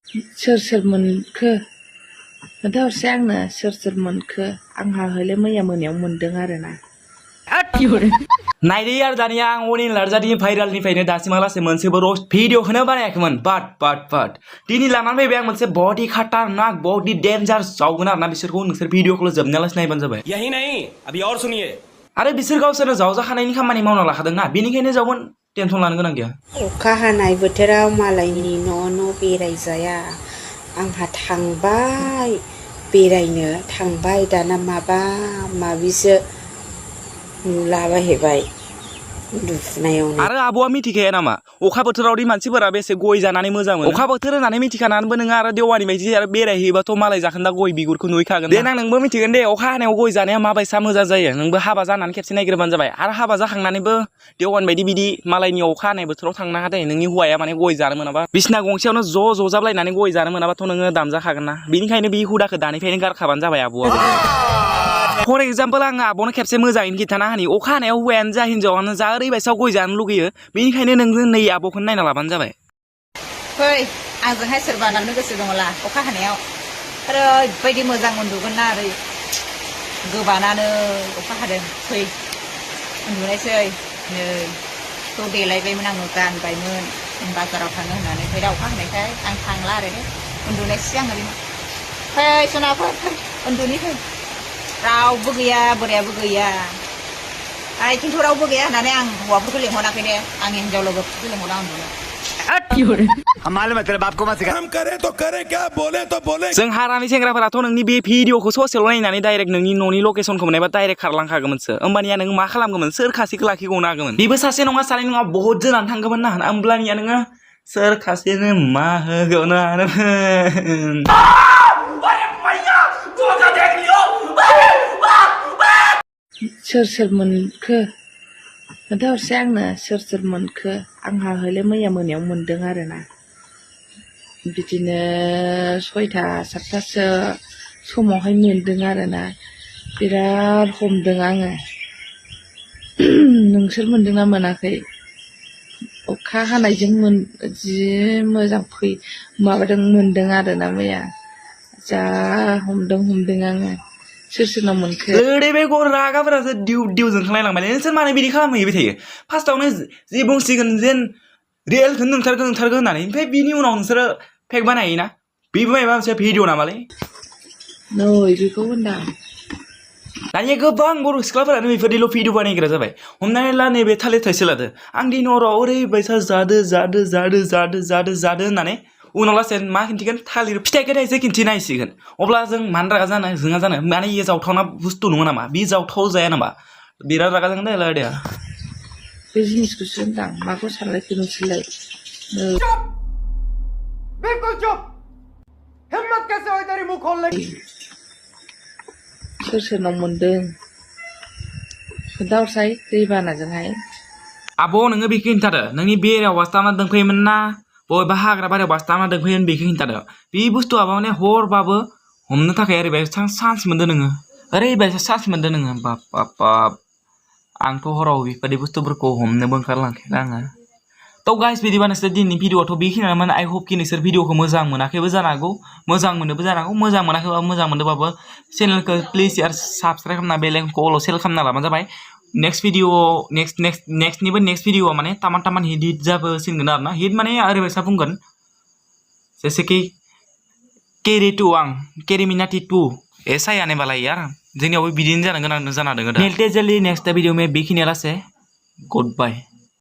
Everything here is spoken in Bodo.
सोर मोनखो खोन्थाहरसै आंनो सोर मोनखो आंहा हले मैया मोनायाव मोनदों आरोना नायदो यार दानिया आं अनिल नार्जारिनि भाइरालनिफ्रायनो दासिमालासे मोनसेबो रस्ट भिडिअखौनो बानायाखैमोन बाट दिनै लानानै फैबाय आं मोनसे बहुत ही खतरनाक बहुत ही डेन्जार जावगोन आरोना बिसोरखौ नोंसोर भिडिअखौल' जोबनायालासे नायबानो जाबाय यही नहीं अभी और सुनिए आरो बिसोर गावसोरनो जावजाखानायनि खामानि मावना लाखादोंना बेनिखायनो जावगोन टेनसन लानो गोनां गैया अखा हानाय बोथोराव मालायनि न' बेरायजाया आंहा थांबाय बेरायनो थांबाय दाना माबा माबिसो नुलाबायहैबाय उन्दुफुनायावनो आरो आब'आ मिथिखाया नामा अखा बोथोरावदि मानसिफोरा बेसे गय जानानै मोजां मोनो अखा बोथोर होननानै मिथिखानानैबो नोङो आरो देवानि बायदि आरो बेरायहैबाथ' मालाय जाखोन्दा गय बिगुरखौ नुहैखागोन देनां नोंबो मिथिगोन दे अखा हानायाव गय जानाया माबायसा मोजां जायो नोंबो हाबा जानानै खेबसे नायग्रोबानो जाबाय आरो हाबा जाखांनानैबो देवान बायदि बिदि मालायनि अखा हानाय बोथोराव थांनाङा दे नोंनि हौवाया माने गय जानो मोनाबा बिसिना गंसेयावनो ज' जाबलायनानै गय जानो मोनाबाथ' नोङो दामजाखागोन ना बेनिखायनो बे हुदाखौ दानिफ्रायनो गारखाबानो जाबाय आब'आ फर एग्जाम्पल आङो आब'नो खेबसे मोजाङैनो खिन्थाना होनि अखा हानायाव हौवायानो जा हिनजावानो जा ओरैबायसा गय जानो लुगैयो बेनिखायनो नों नै आब'खौनो नायना लाबानो जाबाय फै आंजोंहाय सोरबा नांनो गोसो दङला अखा हानायाव ओरैबायदि मोजां उन्दुगोन ना ओरै गोबानानो अखा हादों फै उन्दुनायसै नै थ' देलायबायमोन आङो गानबायमोन बाजाराव थांनो होननानै ओमफ्राय दा अखा हानायखाय आं थांला आरो उन्दुनायसै आं ओरैनो फै सनाफोर फै उन्दुनि फै रावबो गैया बोरायाबो गैया खिन्थु रावबो गैया होननानै आं हौवाफोरखौ लेंहराखै दे आंनि हिनजाव लोगोफोरखौ लेंहरा उन्दुनो जों हारानि सेंग्राफोराथ' नोंनि बे भिडिअखौ ससेल' नायनानै डाइरेक्ट नोंनि न'नि लकेसनखौ मोननायबा डाइरेक्ट खारलांखागोमोनसो होमबानिया नों मा खालामगोमोन सोर खासेखौ लाखिग'नो हागोमोन बेबो सासे नङा सानै नङा बहुत जोनानै थांगौमोन ना होमब्लानिया नोङो सोर खासेनो मा होगौनो हानोमोन सोर मोनखो खोन्थाहरसै आंनो सोर मोनखो आंहा हले मैया मोनायाव मोनदों आरोना बिदिनो 6टा 7टासो समावहाय मोनदों आरोना बिराद हमदों आङो नोंसोर मोनदोंना मोनाखै अखा हानायजों जि मोजां माबादों मोनदों आरोना मैया जा हमदों आङो सोरनाव मोनखो ओरैबाय रागाफोरासो दिउ जोंखांलायलांबाय नोंसोर मानो बिदि खालामहैबाय थायो फार्स्टआवनो जि बुंसिगोन जेन रियेलखौनो नोंथारगोन होननानै ओमफ्राय बिनि उनाव नोंसोरो फेक बानायोना बेबो माबा मोनसे भिडिअ नामालै नै बेखौ होनदां दानिया गोबां बर' सिख्लाफोरानो बेफोरनिल' भिडिअ बानायग्रा जाबाय हमनानै ला नैबे थालिर थाइसे लादो आं दिनै हराव ओरैबायसा जादो होननानै उनाव लासै मा खिन्थिगोन थालिर फिथाइखौ थाइसे खिन्थिनायसिगोन अब्ला जों मानो रागा जानो जोङा जानो माने इयो जावथावना बुस्थु नङा नामा बे जावथाव जाया नामा बिराद रागा जोंदों लादिया बे जिनिसखौसो होनदां माखौ सानलायखो नोंसोरलाय बिल्कुल चुप हिम्मत कैसे हुई तेरी मुंह खोलने की सोरनाव मोनदों खोन्थाहरसाय दैबानाजोंहाय आब' नोङो बेखौ खिन्थादो नोंनि बेरायाव बासथाबना दोनफैयोमोन ना बबेबा हाग्रा बारियाव बासथाबना दोनफैयोमोन बेखौ खिन्थादो बे बुस्थुआ माने हरबाबो हमनो थाखाय ओरैबायदि चान्स मोनदों नोङो ओरैबायदि चान्स मोनदों नोङो बाप आंथ' हराव बेबायदि बुस्थुफोरखौ हमनोबो ओंखारलांखाया आङो थ' गाइस बिदिबा नोंसोर दिनैनि भिडिअआथ' बेखिनियानोमोन आइ हप कि नोंसोर भिडिअखौ मोजां मोनाखैबो जानो हागौ मोजां मोनोबो जानो हागौ मोजां मोनाखैबाबो मोजां मोनदोंबाबो चेनेलखौ प्लिज यार साबस्क्राइब खालामना बेल आइकनखौ अल सेल खालामना लाबानो जाबाय नेक्स्ट भिडिअ माने तामान हिट जाबोसिगोन आरोना हिट माने ओरैबायसा बुंगोन जेसेखि केरिमिनाटी 2 ऐसा ही आने वाला है यार जोंनियावबो बिदिनो जानो गोनां जाना दङ दा नेक्स्ट भिडिअ में बेखिनिया लासे गुड बाय